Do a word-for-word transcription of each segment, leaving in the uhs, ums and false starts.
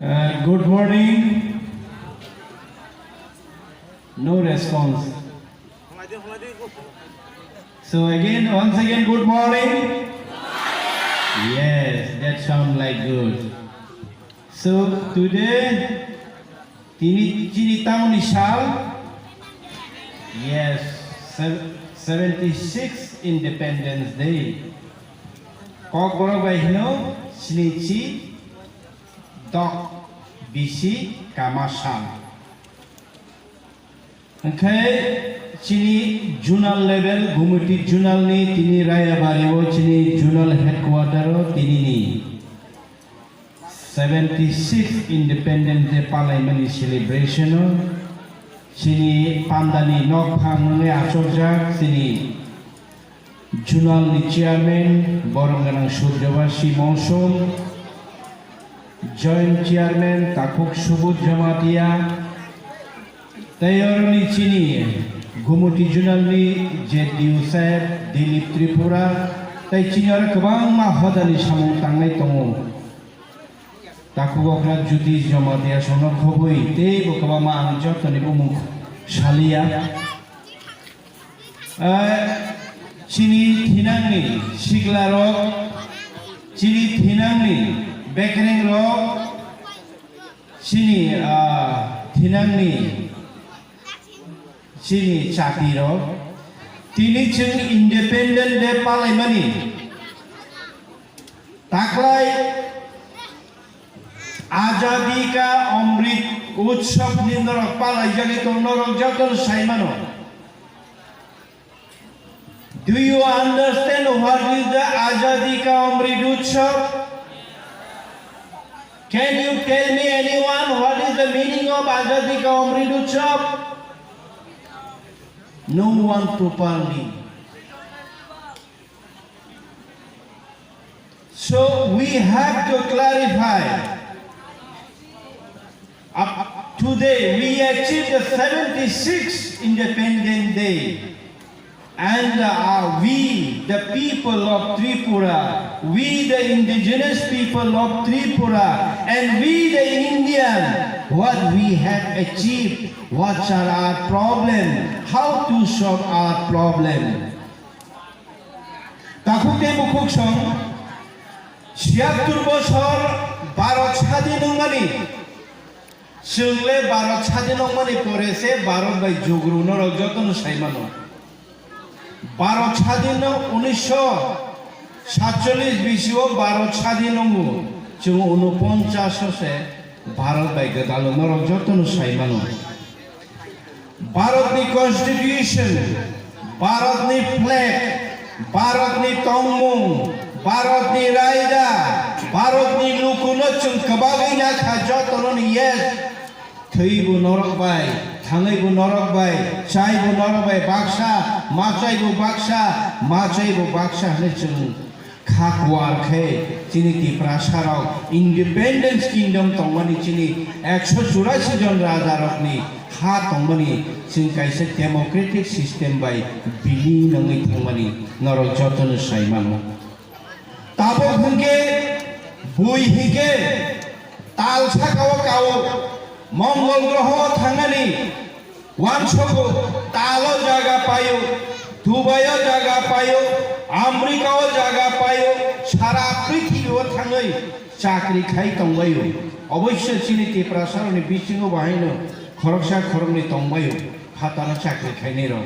Uh, good morning. No response. So again, once again, good morning. Yes, that sound like good. So today, tini chini tamoni sal? Yes, sev- seventy-six Independence Day. Kokborok bai hino snichi dok bisi kama sal. Hwnkhe chini zonal level, Gumoti zonal ni tini Rayabari o chini zonal headquarter o tini ni seventy-six Independence Day palaimani celebration o chini pandani nokphang wngwi achorjak chini zonal ni chairman, borom gwnang Surjobasi Mousom, joint chairman, Takhuk Subud Jamatia, tei oroni chini Gumoti zonal ni Z D U saheb, Dilip Tripura, tei chini oro kwbangma hodani samung tangnai tongo. Takhuk okra Jyoti Jamatia sono khobwi tei bo kwbangma ang jotoni bumung saliya. Ah, chini thinangni siklarok, chini thinangni bekrengrok, chini, ah, thinangni chini chatirok, tini chwng Independent Day palaimani taklai Azadi Ka Amrit Utsav ni norok palaijagwi tong norok jotono sai mano. Do you understand what is the Azadi Ka Amrit Utsav? Can you tell me anyone what is the meaning of Azadi Ka Amrit Utsav? No one properly. So we have to clarify. Up today, we achieved the seventy-sixth Independent Day. And uh, we, the people of Tripura, we, the indigenous people of Tripura, and we, the Indian, what we have achieved, what are our problem, how to solve our problem. Takhuk tei bukhuk song, siyattur bosor Bharat sadin wngmani, chwng le Bharat sadin wngmani pore se Bharat bai jugru norok jotono sai mano. Bharat sadin no unisho satchollish bisio Bharat sadin wngo, chwng unoponchash o se Bharat bai gwdalo norok jotono sai mano. Bharatni constitution, Bharatni flag, Bharatni tongmung, Bharatni raida, Bharatni lukuno chwng kwbagwi nakha jotono ni yes. Thwibo norok bai, thangwibo norok bai, chaibo norok bai baksa, machaibo baksa, machaibo baksa hwnwi chwng kha kuar khe chini Tiprasa rok independence kingdom tongmani chini ekso churasi jon raja rokni ha tongmani chwng kaisa democratic system bai bini nangwi thangmani norok jotono sai mano. Tabuk hwnkhe bui hwnkhe tal sakao kao Mongol groho thangnani Wansogo talo jaga paio, Dubai o jaga paio, America o jaga paio, sara prithibi o thangwi chakri khai tongbaio. Oboisya chini Tiprasa rokni bisingo bahaino khoroksa khoroknwi tongbaio, phataro chakri khainai rok.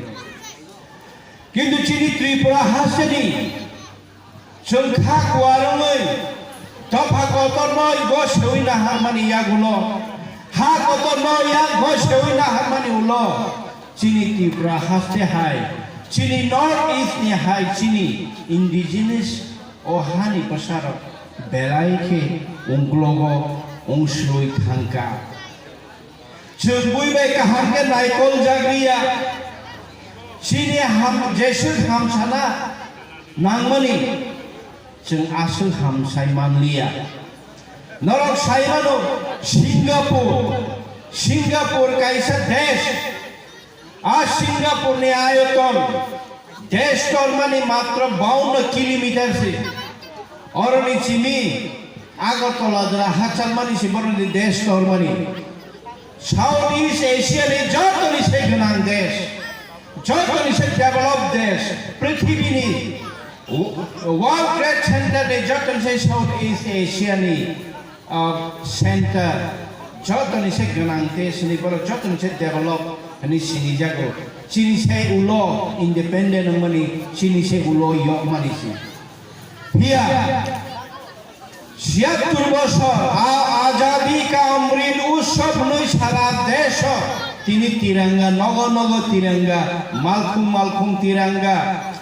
Kintu chini Tripura hasteni Chwng kha kuar wngwi dopha kotorno gosewui naharmani yagulo, ha kotorno yak gosewui naharmani ulo, chini Tripura haste hai, chini North East ni hai, chini indigenous o hani bwsarok belai khe ungklogo ungsrwi thangkha. Chwng bui bai kaham khe naikol jagriya. Chini ham, jeswk hamsana nangmani chwng aswk hamsai manliya. Norok sai mano Singapore, Singapore kaisa desh. A Singapore ni ayoton desh tormani matro baunno kilometer se. Oroni chini Agartala jora hachal mani se borok ni desh tor mani. South East Asia ni joto ni se gwnang desh, joto ni se develop desh, prithibi ni Wo-, World Trade Center ni joto ni se South East Asia ni, ah, center, joto ni se gwnang desh ni borok joto ni se develop hwnwi sinijago. Chini se ulo independent wngmani, chini se ulo yokmani se. Phiya siyattur bosor a Azadi ka Amrit Utsav hwnwi sara desho tini tiranga, nogo nogo tiranga, malkhung malkhung tiranga,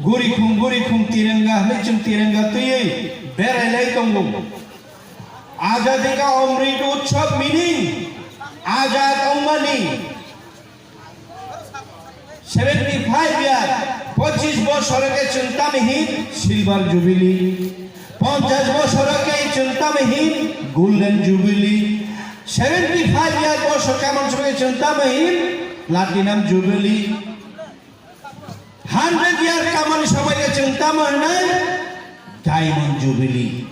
gurikhung gurikhung tiranga hwnwi chwng tiranga twiwi berai lai tongo. Azadi ka Amrit Utsav meaning azad wngmani. Seventy five year, pochis bosor ke chwng tamo hin silver jubilee, ponchas bosor ke chwng tamo hin golden jubilee, seventy five year bosor kamon sor ke chwng tamo hin platinum jubilee, hundred year kamon sor ke chwng tamo hinai Diamond Jubilee,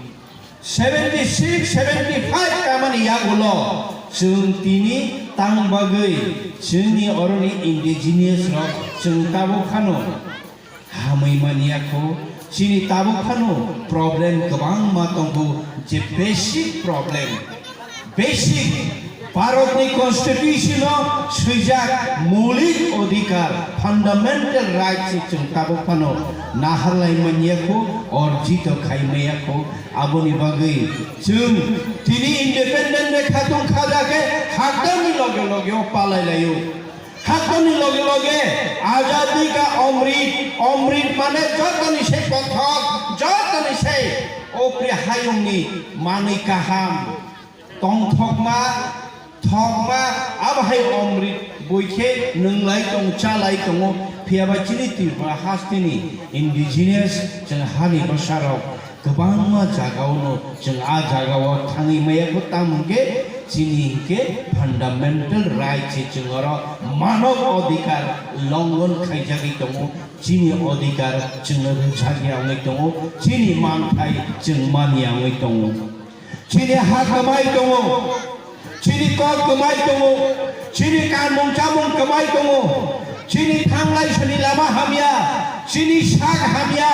seventy six, seventy five kamani yagulo chwng tini tang bagwi chwngni oroni indigenous rok chwng tabuk phano hamwi manya kho. Chini tabuk phano problem kwbangma tongo, je basic problem, basic Bharatni Constitution-o swijak moulik odhikar, fundamental rights se chwng tabuk phano naharlai manya kho, orjito khai maya kho. Aboni bagwi chwng tini independent de khatung khaja khe haktorni loge loge o palai laio. Haktorni loge loge Azadi ka Amrit, Amrit mane jotoni se kothok, jotoni se o pri hayungni manwi kaham. Tongthokma, thokma, abo hai Amrit bui khe nwnglai tong, chalai tongo. Phiya ba chini Tripura hasteni indigenous chwng hani bwsarok kwbangma jagao no chwng a jagao thangwi maya kho, tamo hwnkhe chini hwnkhe fundamental right se chwng oro manob odhikar longhon khaijagwi tongo. Chini odhikar chwngno rwchak ya wngwi tongo, chini manthai chwng man ya wngwi tongo. Chini ha kwmai tongo, chini kok kwmai tongo, chini kanmung chamung kwmai tongo, chini thanglai sani lama hamya, chini sak hamya,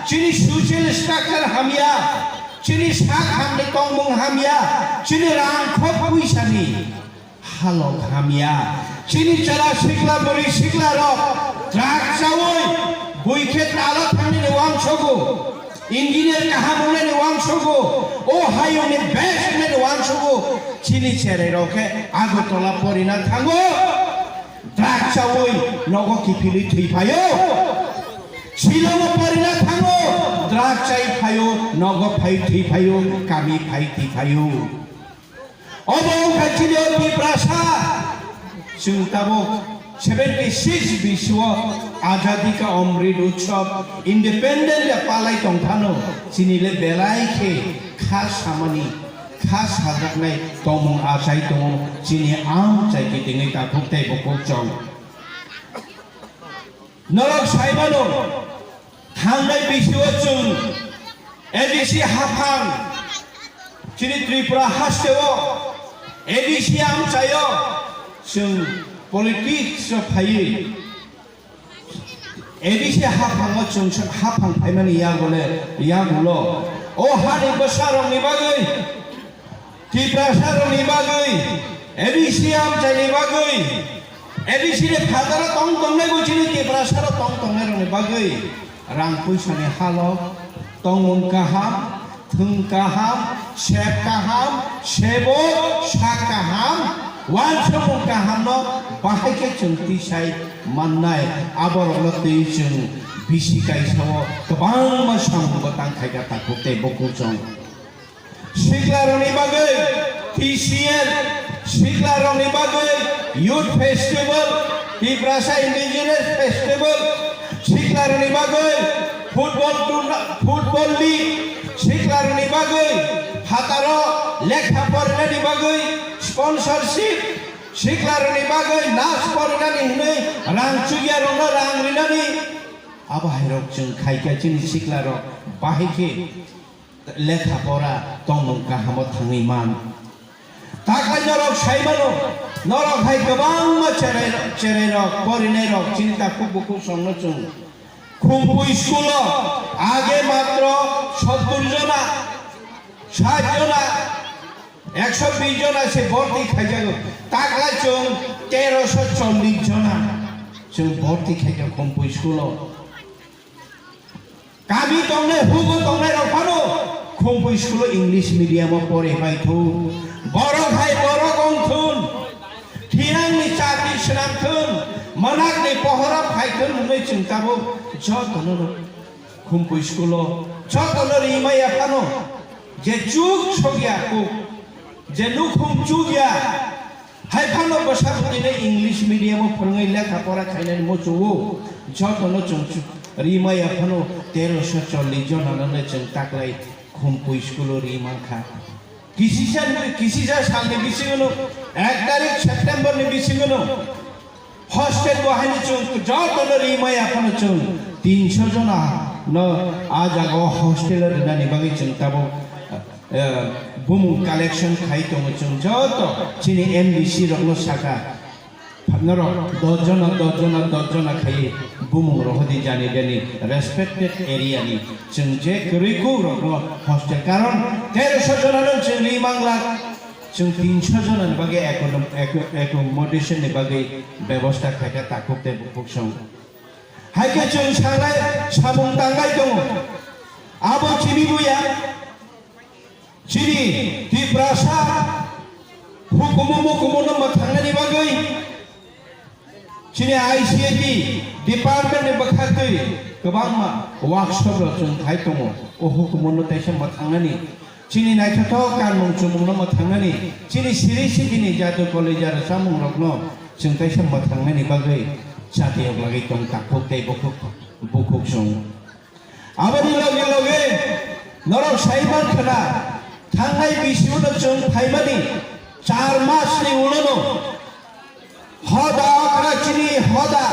chini social structure hamya, chini sak hamni tongmung hamya, chini rang khok puisani halok hamya. Chini chwla sikla bwrwi sikla rok drug chawi bui khe talo thangnani uansukgo, engineer kaham wngnani uansukgo, o hayungni best wngnani uansukgo. Chini cherai rok khe Agartala porina thango, drug chawi nogo kiphilwi thwi phaio. Shillongo porina thango, drug chai phaio, nogo phai thwi phaio, kami phai thwi phaio. Obo wngkha chini o Tiprasa. Chwng tabuk seventy six bisio Azadi ka Amrit Utsav, independent ya palai tongphano, chini le belai khe kha samani, kha sajaknai tongmung achai tongo, chini amchai kitingwi takhuk tei bukhuk chong. Norok saimano, thangnai bisio chwng A D C haphang, chini Tripura hasteo A D C amchaio chwng politics o phaiwi A D C haphango chwng haphang phaimani yagole, yagulo o hani bwsarokni bagwi Tiprasarokni bagwi, A D C amchaini bagwi, A D C ni phataro tong tongnai bo chini Tiprasaro tong tongnairokni bagwi rang puisani halok, tongmung kaham, thwng kaham, sep kaham, sebo sak kaham, uansukmung kahamno bahai khe chwng tisai mannai. Aborokno twi chwng bisi kaisao kwbangma samungo tang khaikha takhuk tei bukhuk chwng. Siklarokni bagwi T C L, siklarokni bagwi Youth Festival, Tiprasa Indigenous Festival, siklarokni bagwi football tourna-, football league, siklarokni bagwi phataro lekha porinani bagwi sponsorship, siklarokni bagwi nas porinani hwnwi rang chugyarokno rang rinani. Abo hairok chwng khaikha chini siklarok bahai khe Lekha pora tongmung kahamo thangwi man. Takhai norok sai mano, norok hai kwbangma cherai, cherai rok, porinai rok, chini takhuk bukhuk songno chwng Khumpui school o age matro sottur jona, sat jona, ekso bis jona se borti khaijago. Takhai chwng teroso chollish jona chwng borti khaijak Khumpui school o. Kami tongnai, hugo tongnai rok phano Khumpui school o English medium o pore bai thung. Borok hai borok wng thun. Thirangni chakri swnam thun. Manakni pohora phai thun hwnwi chwng tabuk jotono Khumpui school o jotono rimaya phano je chuk sokya kuk, je nukhung chukya, hai phano bwsa bwtwino English medium o phwrwngwi lekha pora khainani muchungo jotono chwng chu-, rimaya phano teroso chollish jonano chwng taklai Khumpui school o ri mankha. Kisisa, kisisa salni bisingono, ek tarik September ni bisingono, hostel bo haini chwng jotono rimaya phano chwng tinso jona no a jaga o hostel o rinani bagwi chwng tabuk, eh, bumung collection khai tongo chwng joto chini M D C rokno saka. Norok dos jona, dos jona, dos jona khaiwi bumung rohodi jani bini respected area ni chwng je kwrwi kuk rokno hostel, karon teroso jona no chwng ri mangla, chwng tinso jona ni bagwi accommodation ni bagwi bebosta khaikha takhuk tei bukhuk song. Haikhe chwng sanai samung tanglai tongo. Abo chini buya, chini Tiprasa hukumu mukumu no mwthangnani bagwi chini I C A T department ni bwkhaktwi kwbangma workshop rok chwng khai tongo. O hukumu no teisa mwthangnani, chini naithothok kanmung chumung no mwthangnani, chini siri sikini jadu koleja rwchapmung rokno chwng teisa mwthangnani bagwi chati yoklagwi tong takhuk tei bukhuk, bukhuk chwng. Aboni loge loge norok sai mankha na, thangnai bisingno chwng phaimani char masni ulono hoda okra chini hoda,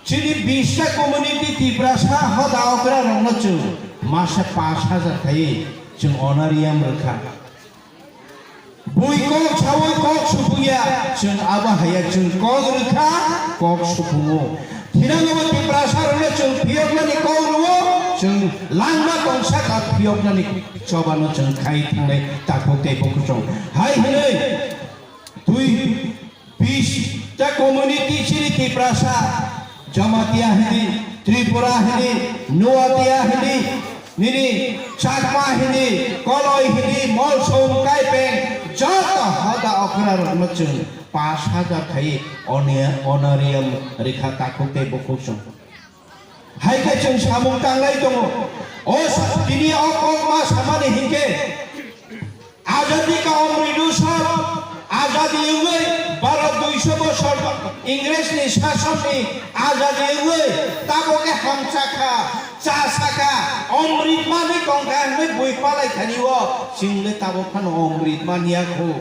chini bista community Tiprasa hoda okra rokno chwng masa pash hajar khaiwi chwng honorarium rwkha. Bui kok saui kok supungya, chwng abo haiya chwng kok rwkha, kok supungo. Thinangno bo Tiprasa rokno chwng phiyoknani kok rwo, chwng langma tongsa ka phiyoknani chobano chwng khai thangnai takhuk tei bukhuk song. Hai hwnwi twi Bista community chini Tiprasa, Jamatia hindi, Tripura hindi, Nuatia hindi, nini Chakma hindi, Koloi hindi, Molsom, Kaipeng, joto hoda okra rokno chwng pash hajar khai oni-, honorarium rikha takhuk tei bukhuk song. Hai khe chwng samung tanglai tongo. O sa-, tini o kok ma samani hinkhe, Azadi ka Amrit Utsav, azadi wngwi baro duiso bosor Ingresni sasonni azadi wngwi tabok khe hamsa kha, cha sa kha, Amrit manwi tong kha hwnwi bui palai thani o, chwng le tabok phano Amrit man ya kho.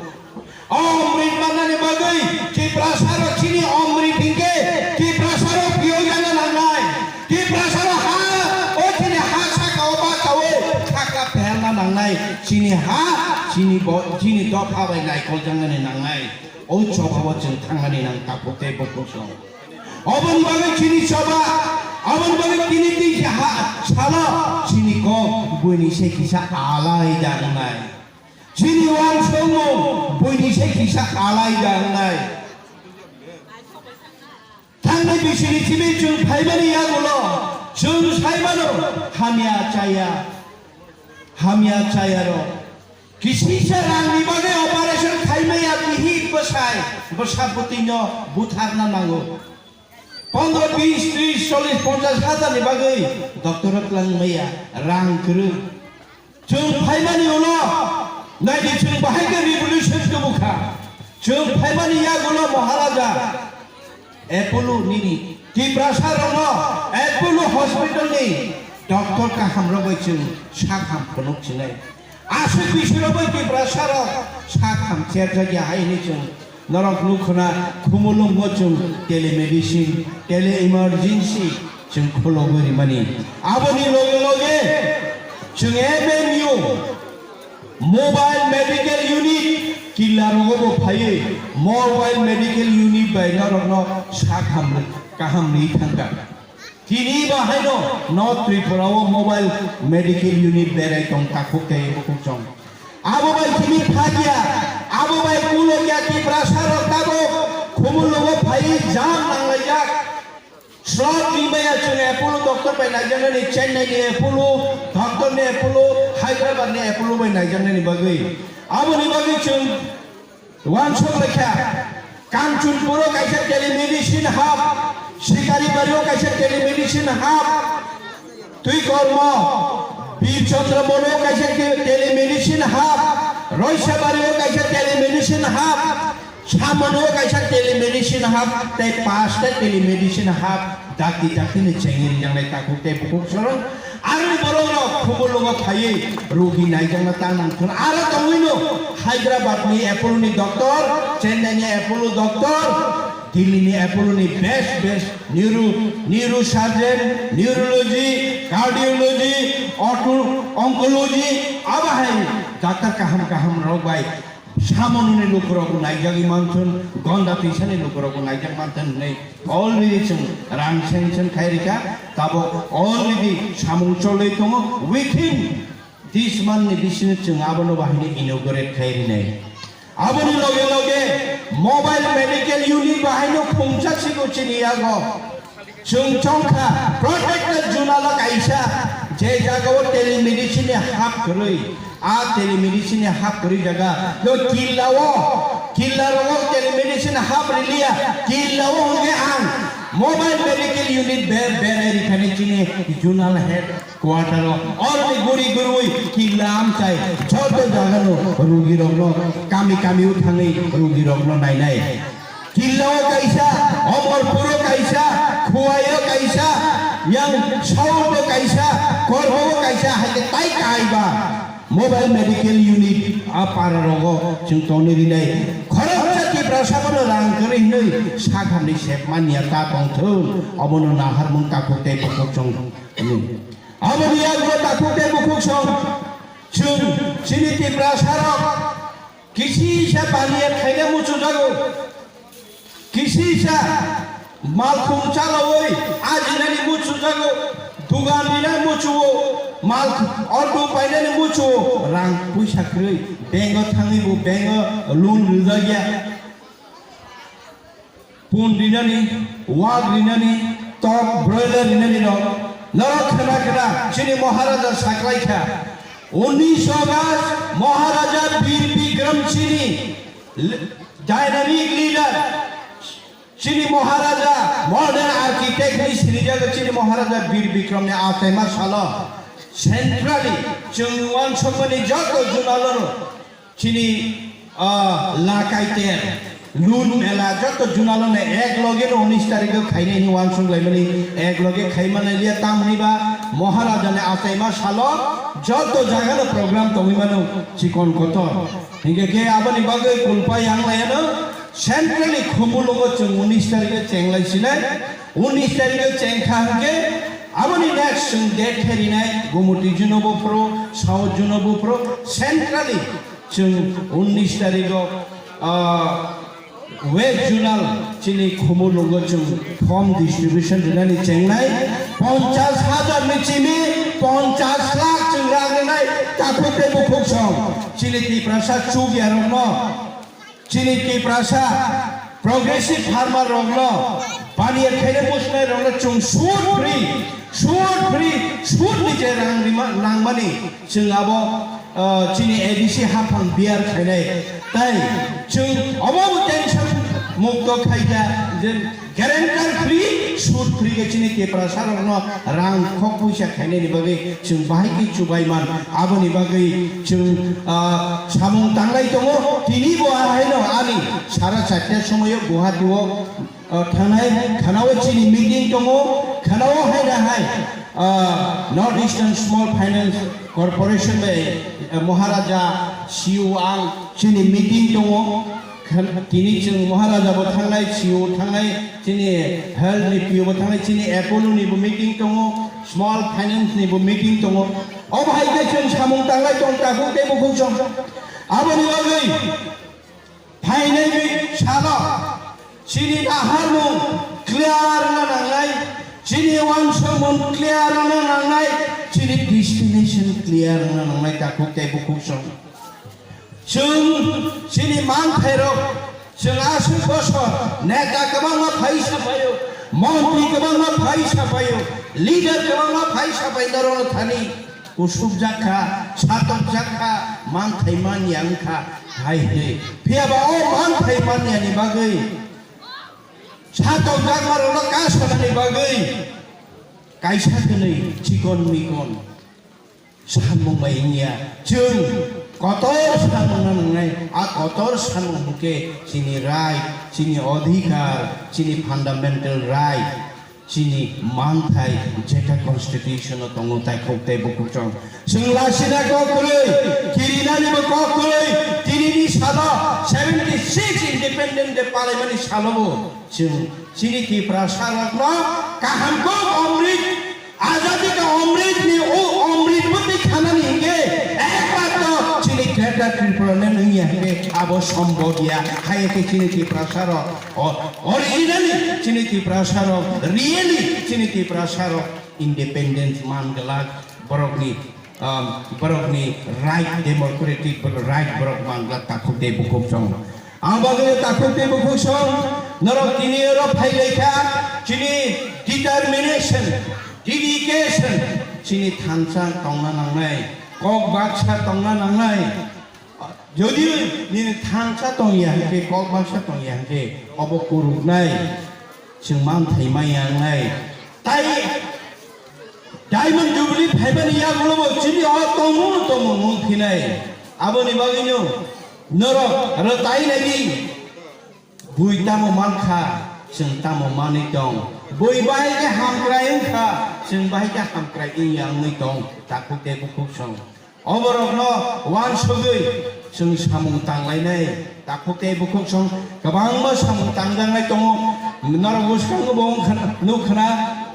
O Amrit mannani bagwi Tiprasa rok chini Amrit hinkhe Tiprasa rok phiyok jana nangnai. Tiprasa rok ha, o chini ha saka o bachao khaka pherna nangnai. Chini ha, chini bo, chini dopha bai naikol janani nangnai. O choba o chwng thangnani nang takhuk tei bukhuk song. Oboni bagwi chini choba, oboni bagwi tini twi ha salo chini kok buini se kisa alai da nangnai. Chini uansukmung buini se kisa alai da wngnai. Thangnai bisini simi chwng phaimani yagulo chwng saimano hamya chaya, hamya chayarok. Kisisa rangni bagwi operation khaimaya bihik bwsai bwsa bwtwino butharna nango. Pondro, bis, tris, chollis, ponchas hajar ni bagwi doctor o twlang maya, rang kwrwi. Chwng phaimani ulo, naidi chwng bahai khe revolution tubu kha. Chwng phaimani yagulo Maharaja Apollo nini Tiprasa rokno Apollo hospital ni doctor kaham rok bai chwng sak ham phunuk chinai. Aswk bising rok bai Tiprasa rok sak ham cherjak ya hai hinwi chwng norok nukhuna khumulwng bo chwng telemedicine, tele emergency chwng khulogwi rimani. Aboni loge loge Chwng M M U, Mobile Medical Unit, killa rogo bo phaiwi Mobile Medical Unit bai norokno sak hamri, kaham ri thangkha. Tini bo haino North Tripura o Mobile Medical Unit berai tong takhuk tei bukhuk chong. Abo bai tini phakya, abo bai kulokya Tiprasa rok tabuk Khumulwng o phaiwi jam nanglaijak. Slot ringmaya chwng Apollo doctor bai naijaknani, Chennai ni Apollo doctor ni Apollo, Hyderabad ni Apollo bai naijaknani bagwi. Aboni bagwi chwng uansuk laikha, Kanchanpur o kaisa telemedicine hub, Sikaribari o kaisa telemedicine hub, Twikormo, Bir Chandra Molo o kaisa te-, telemedicine hub, Roisabari o kaisa telemedicine hub, Samano kaisa telemedicine hub tei pasta telemedicine hub dakti dakti ni chengwi rijak nai takhuk tei bukhuk sorong. Aroni borok rok Khumulwng o phaiwi rogi naijakna ta nangthun. Aro tongwino Hyderabad ni Apollo ni doctor, Chennai ni Apollo doctor, Delhi ni Apollo ni best best neuro, neurosurgeon, neurology, cardiology, auto, oncology, abo hai doctor kaham kaham rok bai Samononi lukurokbo naijagwi manthun, Gonda twisani lukurokbo naijak manthun hwnwi already chwng rang sanction khai rikha. Tabuk already samung cholwi tongo. Within this month ni bisingo chwng abono bahaino inaugurate khai rinai. Aboni loge loge mobile medical unit bahaino phungsa sigo chini yago. Chwng chongkha protected zone o kaisa, je jagao telemedicine ni hub kwrwi, a telemedicine ni hub kwrwi jaga, yo killao, killa rogo telemedicine hub riliya, killao hwnwi ang mobile medical unit be-, berai rikhani chini zonal headquarter o, oroni guri gurwi killa amchai joto jagano rugirokno kami kami o thangwi rugirokno nainai. Killao kaisa, Omorpuro kaisa, Khuwaio kaisa, yang Saurbo kaisa, Korhoo kaisa, hai khe tai kaiba mobile medical unit a para rogo chwng tonwi rinai. Khoroksa Tiprasa bono rang kwrwi hwnwi sakhamni sepmani ya ta tongthung, obono naharmung takhuk tei bukhuk chwng hwnwi. Aboni yagulo takhuk tei bukhuk chwng, chwng chini Tiprasa rok Kisisa baniya khaina muchujago. Kisisa malkhung chalawi ajinani muchujago. Dugan rinani muchuo. Mal auto painani muchuo. Rang puisa kwrwi. Bank o thangwi bo bank o loan rijak ya. Pun rinani, wak rinani, tok, broiler rinani rok. Norok khna khna, chini Maharaja saklai kha. Unis August, Maharaja Bir Bikram chini, l-, dynamic leader, chini Maharaja, modern architect ni sinijak chini Maharaja Bir Bikram ni achaima salo. Centrally, chwng uansukmani joto junalono, Chini, ah, Lakaiter, Lun Mela, joto junalono ek loge no unis tarikh o khainai hwnwi uansuk laimani, ek loge khaimani liya, tamni ba Maharaja ni achaima salo joto jaga no program tongwi mano chikon kotor. Hinkhe khe aboni bagwi kulpa yang laiya no centrally Khumulwng o chwng unis tarikh o chenglai sinai, unis tarikh o chengkha hinkhe aboni next chwng date khe rinai Gumoti juno buphuru, South juno buphuru, centrally Chwng unis tarikh o, ah, West Zonal chini Khumulwng o chwng form distribution rinani chengnai, ponchas hajar ni chini ponchas lakh chwng rang rinai takhuk tei bukhuk song. Chini Tiprasa chukya rokno, chini Tiprasa progressive farmer rokno, baniya khaina musnai rokno chwng sud free, sud free, sud ni je rang rima-, nangmani chwng abo, ah, chini A D C haphang bear khainai. Tai chwng obo tension mukto khaikha je guarantor free, sud free khe chini Tiprasa rokno rang khok puisa khainani bagwi chwng bahai khe chubai man. Aboni bagwi chwng, ah, samung tanglai tongo. Tini bo ahaino ani sara chaita somoyo Guwahati o, ah, thangnai, khanao chini meeting tongo, khanao hai na hai, ah, North Eastern Small Finance Corporation bai, ah, Maharaja C E O ang chini meeting tongo. Khan-, tini chwng Maharaja bo thangnai, C E O thangnai, chini health ni P O bo thangnai, chini Apollo ni bo meeting tongo, small finance ni bo meeting tongo. Obo hai khe chwng samung tanglai tong takhuk tei bukhuk song. Aboni bagwi phainai salo chini naharmung clear wngna nangnai, chini uansukmung clear wngna nangnai, chini destination clear wngna nangnai takhuk tei bukhuk song. Chwng chini manthairok, chwng aswk bosor neta kwbangma phai saphaio, montri kwbangma phai saphaio, leader kwbangma phai saphai norokno thani kusupjak kha, satokjak kha, manthai manya wng kha, hai hwnwi. Phiya ba o manthai manyani bagwi satokjakma rokno kasanani bagwi kaisa hwnwi chikon mikon samung bai wngya. Chwng kotor samung no nangnai, a kotor samung hwnkhe chini right, chini odhikar, chini fundamental right, chini manthai, jeta constitution o tongo, takhuk tei bukhuk song. Chwng lasina kok kwrwi, kirinani bo kok kwrwi, tinini salo seventy six Independent Day palaimani salo bo chwng chini Tiprasa rokno kaham kok omrit Azadi ka omrit ni o omrit bwtwi khanani hingke ekmatro chini Greater Tripura Land wngya hingke abo sombhob ya. Hai khe chini Tiprasa rok o-, originally chini Tiprasa rok, really chini Tiprasa rok independence man glak, borokni, um, borokni right, democratic right borok man glak takhuk tei bukhuk song. Ang bagwi takhuk tei bukhuk song, norok tini oro phai lai kha, chini determination, dedication, chini thansa tongna nangnai, kok baksa tongna nangnai. Jodi nini thansa tongya hwnkhe, kok baksa tongya hwnkhe, obo kuruknai, chwng manthai maya wngnai. Tai Diamond Jubilee phaimani yagulo bo chini o tongmung tongmung wng phinai. Aboni bagwino norok rwtai nai di. Bui tamo mankha, chwng tamo manwi tong. Bui bahai khe hamkrai wngkha, chwng bahai khe hamkrai wngya wngwi tong. Takhuk tei bukhuk song. Oborokno uansugwi chwng samung tanglainai. Takhuk tei bukhuk song kwbangma samung tangjaknai tongo. Norok bwskango bo wngkha, nukkhna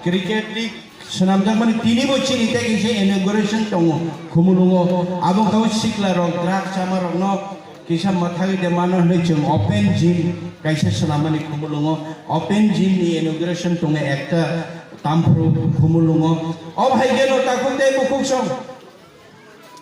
cricket league swnamjakmani tinibo chini tei kaisa inauguration tongo Khumulwngo. Abo wngkha sikla rok, drug chama rokno kisa mwthagwi de mano hwnwi chwng open gym kaisa swnammani Khumulwngo. Open gym ni inauguration tongo ekta Tamphru Khumulwngo. Obo hai geno takhuk tei bukhuk song.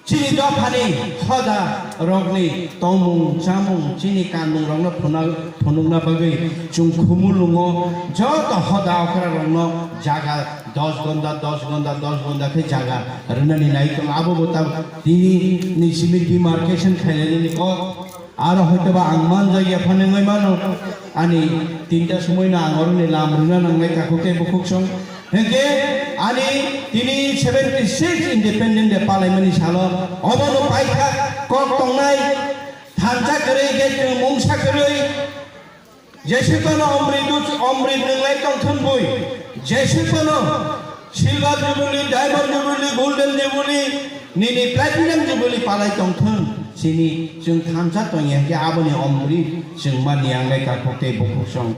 Chini dophani hoda rokni tongmung chamung, chini kanmung rokno phuna-, phunukna bagwi chwng Khumulwngo joto hoda okra rokno jaga dos gonda, dos gonda, dos gonda khe jaga rwnani nai tongo. Abo bo ta tini ni simi demarcation khainani kok. Aro hoitoba ang manjak ya phano wngwi mano, ani tinta somoino ang oroni lam rwna nangnai takhuk tei bukhuk song. Hwnkhe ani tini seventy six Independent Day palaimani salo obono paithak kok tongnai, thansa kwrwi khe chwng mungsa kwrwi, jeswk phano omrit, omrit nwnglai tongthun bui, jeswk phano Silver Jubilee, Diamond Jubilee, Golden Jubilee, nini Platinum Jubilee palai tongthun. Chini chwng thansa tongya hwnkhe aboni omrit chwng mani ang lai takhuk tei bukhuk song.